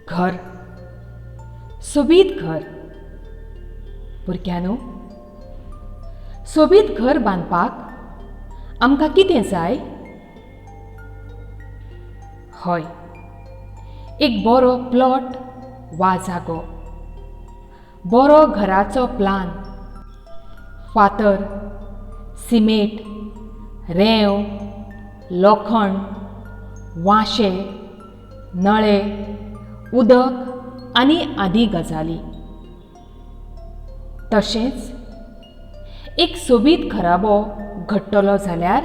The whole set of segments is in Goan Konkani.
घर, सोबीत घर. भुरग्यांनो, सोबीत घर बांदपाक आमकां कितें जाय? हय, एक बरो प्लॉट वा जागो, बरो घराचो प्लान, फातर, सिमेंट, रेंव, लोखण, वांशे, नळे, उदक आनी आदी गजाली. तशेंच एक सोबीत घराबो घडटलो जाल्यार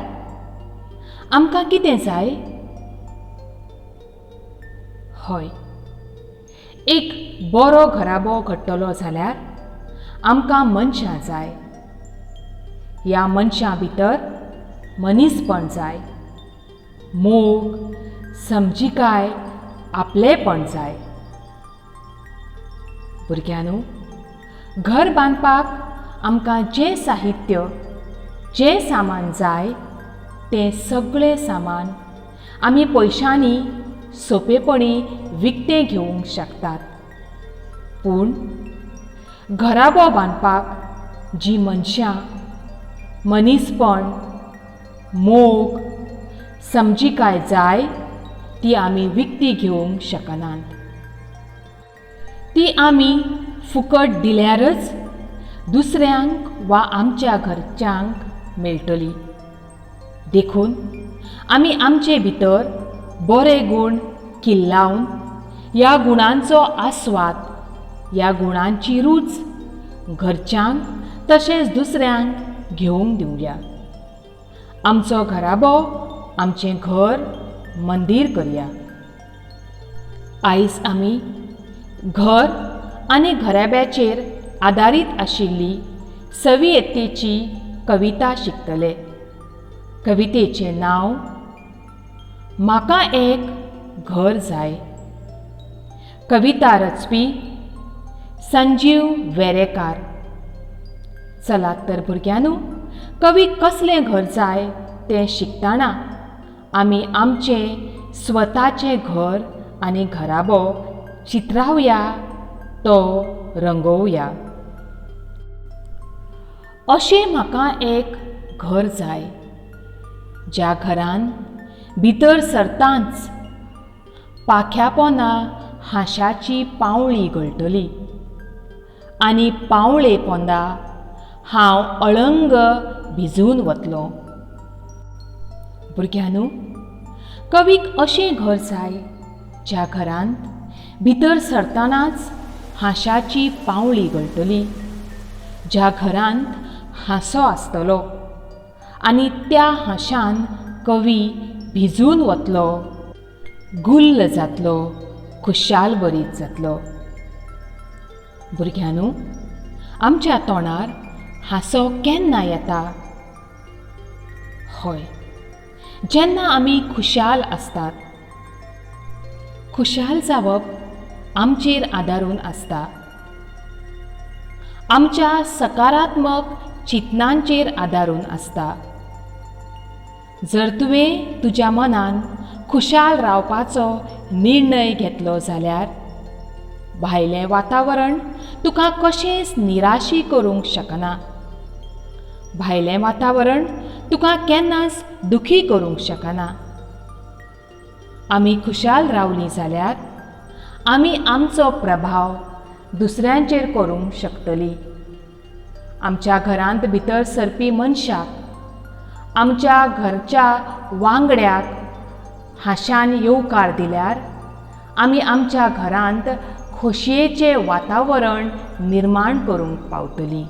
आमकां कितें जाय? हय, एक बरो घराबो घडटलो जाल्यार आमकां मनशां जाय. ह्या मनशां भितर मनीसपण जाय, मोग, समजिकाय, आपलेपण जाय. भुरग्यांनो, घर बांदपाक आमकां जें साहित्य, जें सामान जाय तें सगळें सामान आमी पयशांनी सोंपेपणी विकतें घेवंक शकतात. पूण घराबो बांदपाक जी मनशां, मनीसपण, मोग, समजिकाय जाय ती आमी विकती घेवंक शकनात. ती आमी फुकट दिल्यारच दुसऱ्यांक वा आमच्या घरच्यांक मेळटली. देखून आमी आमचे भितर बरे गूण किल्लावन ह्या गुणांचो आस्वाद, ह्या गुणांची रूच घरच्यांक तशेंच दुसऱ्यांक घेवंक दिवया. आमचो घराबो, आमचें घर मंदीर करया. आयज आमी घर आनी घराब्याचेर आदारीत आशिल्ली सवी यत्तेची कविता शिकतले. कवितेचें नांव म्हाका एक घर जाय. कविता रचपी संजीव वेरेकार. चलात तर भुरग्यांनो, कवी कसलें घर जाय तें शिकतना आमी आमचें स्वताचें घर आनी घराबो चित्रावया, तो रंगोवया. अशें म्हाका एक घर जाय, ज्या घरान भितर सरतांच पाख्या पोंदा हांशाची पावळी गळटली आनी पावळे पोंदा हांव अळंग भिजून वतलो. भुरग्यांनो, कवीक अशें घर जाय ज्या घरांत भितर सरतनाच हांशाची पावळी गळटली, ज्या घरांत हांसो आसतलो आनी त्या हांशान कवी भिजून वतलो, गुल्ल जातलो, खुशाल बरीत जातलो. भुरग्यांनो, आमच्या तोंडार हांसो केन्ना येता? हय, जेन्ना आमी खुशाल आसतात. खुशाल जावप आमचेर आदारून आसता, आमच्या सकारात्मक चिंतनांचेर आदारून आसता. जर तुवें तुज्या मनान खुशाल रावपाचो निर्णय घेतलो जाल्यार भायलें वातावरण तुका कशेंच निराशी करूंक शकना. भायलें वातावरण तुका केन्नाच दुखी करूंक शकना. आमी खुशाल रावलीं जाल्यार आमी आमचो प्रभाव दुसऱ्यांचेर करूंक शकतलीं. आमच्या घरांत भितर सरपी मनशाक, आमच्या घरच्या वांगड्याक हांशान येवकार दिल्यार आमी आमच्या घरांत खोशयेचें वातावरण निर्माण करूंक पावतलीं.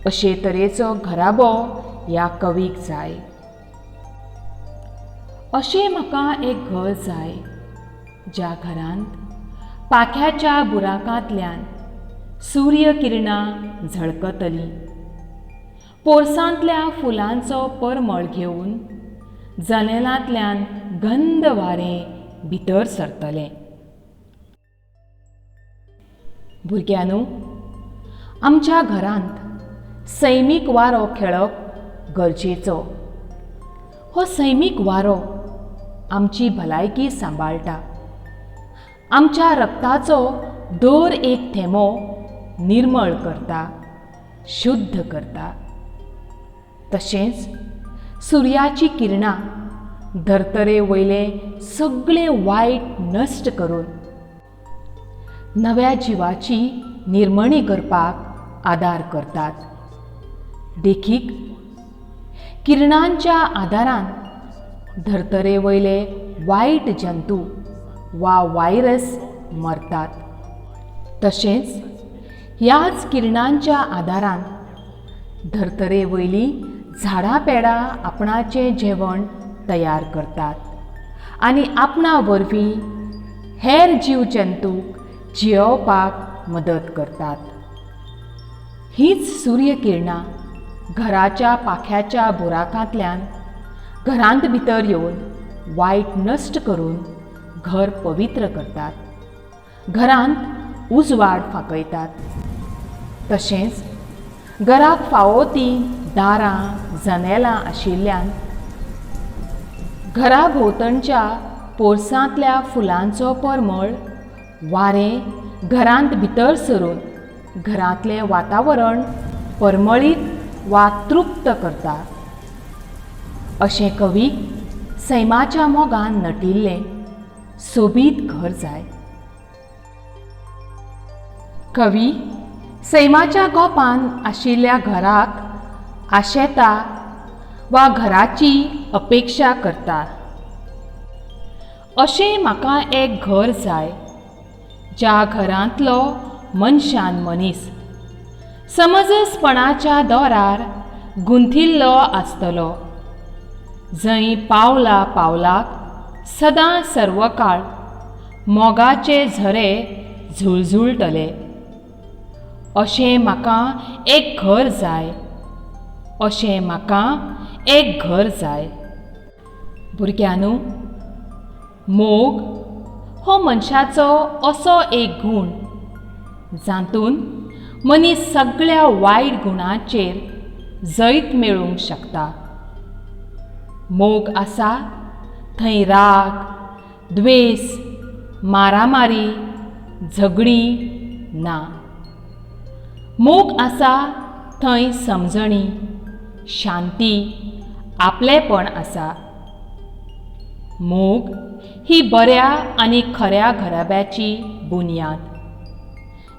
अशे तरेचो घराबो ह्या कवीक जाय. अशें म्हाका एक घर जाय, ज्या घरांत पाख्याच्या बुराकांतल्यान सूर्यकिरणां झळकतलीं, पोरसांतल्या फुलांचो परमळ घेवन जनेलांतल्यान गंध वारें भितर सरतलें. भुरग्यांनो, आमच्या घरांत सैमीक वारो खेळप गरजेचो. हो सैमीक वारो आमची भलायकी सांबाळटा, आमच्या रक्ताचो दर एक थेंबो निर्मळ करता, शुद्ध करता. तशेंच सुर्याची किरणां धर्तरे वयलें सगळें वायट नश्ट करून नव्या जिवाची निर्मणी करपाक आदार करतात. देखीक, किरणांच्या आदारान धर्तरे वयले वायट जंतू वा व्हायरस मरतात. तशेंच ह्याच किरणांच्या आदारान धर्तरे वयलीं झाडां पेडां आपणाचें जेवण तयार करतात आनी आपणा वरवीं हेर जीव जंतूक जियोवपाक मदत करतात. हीच सूर्यकिरणां घराच्या पाख्याच्या बुराकांतल्यान घरांत भितर येवन वायट नश्ट करून घर पवित्र करतात, घरांत उजवाड फांकयतात. तशेंच घराक फावो तीं दारां जनेलां आशिल्ल्यान घरा भोंवतणच्या पोरसांतल्या फुलांचो परमळ वारें घरांत भितर सरून घरांतलें वातावरण परमळीत वा तृप्त करता. अशें कवीक सैमाच्या मोगान नटिल्लें सोबीत घर जाय. कवी सैमाच्या गोपान आशिल्ल्या घराक आशेता वा घराची अपेक्षा करता. अशें म्हाका एक घर जाय ज्या घरांतलो मनशान मनीस समजसपणाच्या दोरार गुंथिल्लो आसतलो, जंय पावला पावलाक सदां सर्वकाळ मोगाचे झरे झुळझुळटले. अशें म्हाका एक घर जाय, अशें म्हाका एक घर जाय. भुरग्यांनो, मोग हो मनशाचो असो एक गूण जातूंत मनीस सगळ्या वायट गुणांचेर जैत मेळोवंक शकता. मोग आसा थंय राग, द्वेस, मारामारी, झगडीं ना. मोग आसा थंय समजणी, शांती, आपलेपण आसा. मोग ही बऱ्या आनी खऱ्या घराब्याची बुन्याद.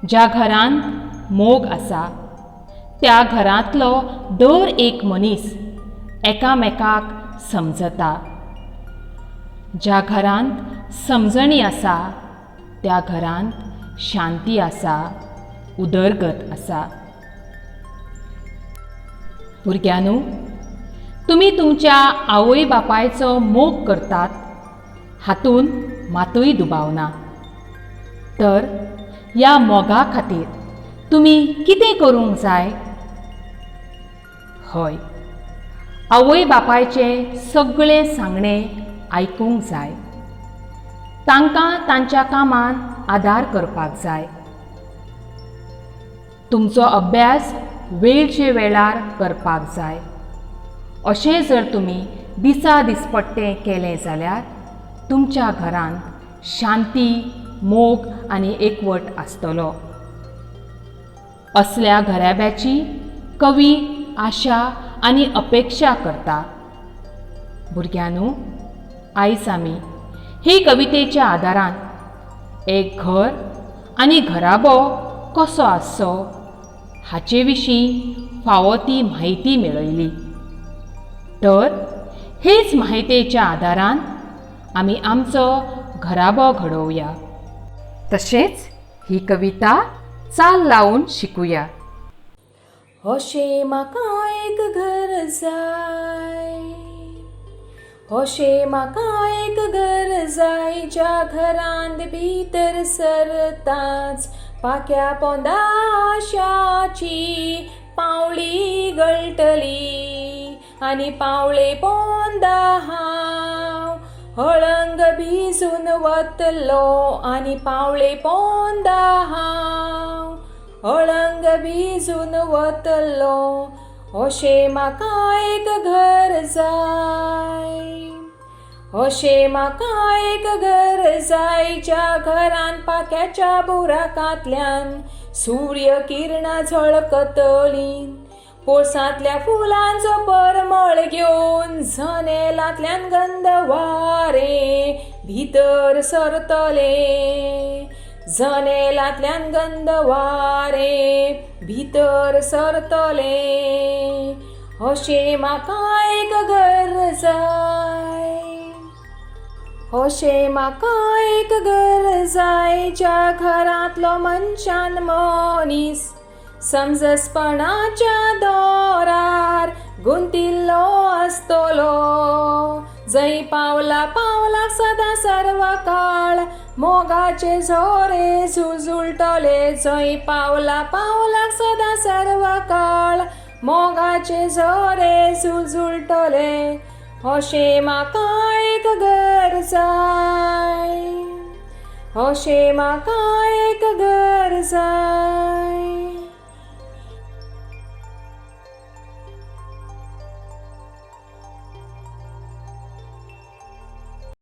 ज्या घरांत मोग आसा त्या घरांतलो दर एक मनीस एकामेकाक समजता. ज्या घरांत समजणी आसा त्या घरांत शांती आसा, उदरगत आसा. भुरग्यांनो, तुमी तुमच्या आवय बापायचो मोग करतात हातूंत मातूय दुबाव ना. तर ह्या मोगा खातीर तुमी कितें करूंक जाय? हय, आवय बापायचें सगळें सांगणें आयकूंक जाय. तांकां तांच्या कामांत आदार करपाक जाय. तुमचो अभ्यास वेळचे वेळार करपाक जाय. अशें जर तुमी दिसा दिसपट्टें केलें जाल्यार तुमच्या घरांत शांती, मोग आनी एकवट आसतलो. असल्या घराब्याची कवी आशा आनी अपेक्षा करता. भुरग्यांनो, आयज आमी ही कवितेच्या आदारान एक घर आनी घराबो कसो आसचो हाचे विशीं फावो ती म्हायती मेळयली. तर हेच म्हायतेच्या आदारान आमी आमचो घराबो घडोवया. तशेंच ही कविता चाल लावन शिकुया. अशें म्हाका एक घर जाय, अशें म्हाका एक घर जाय, ज्या घरांत भितर सरताच पाक्या पोंदा आशाची पावळी गळटली आनी पावळे पोंदा हांव अळंग भिजून वतलो आनी पावळे पोंदा हांव अळंग भिजून वतलो. अशें म्हाका एक घर जाय, अशें म्हाका एक घर जाय ज्या घरान पाक्याच्या बुराकांतल्यान सूर्य किरणां झळकतलीं, पोरसांतल्या फुलांचो परमळ घेवन जनेलांतल्यान गंध वारें भितर सरतलें, जनेलांतल्यान गंध वारें भितर सरतलें. अशें म्हाका एक घर जाय. अशें म्हाका एक घर जाय ज्या घरांतलो मनशान मनीस समजसपणाच्या दोरार गुंतिल्लो आसतलो, जंय पावला पावलाक सदां सर्व काळ मोगाचे झोरे झुळझुळटले, जंय पावला पावलाक सदां सर्व काळ मोगाचे झोरे झुळझुळटले. अशें म्हाका एक घर जाय. अशें म्हाका एक घर जाय.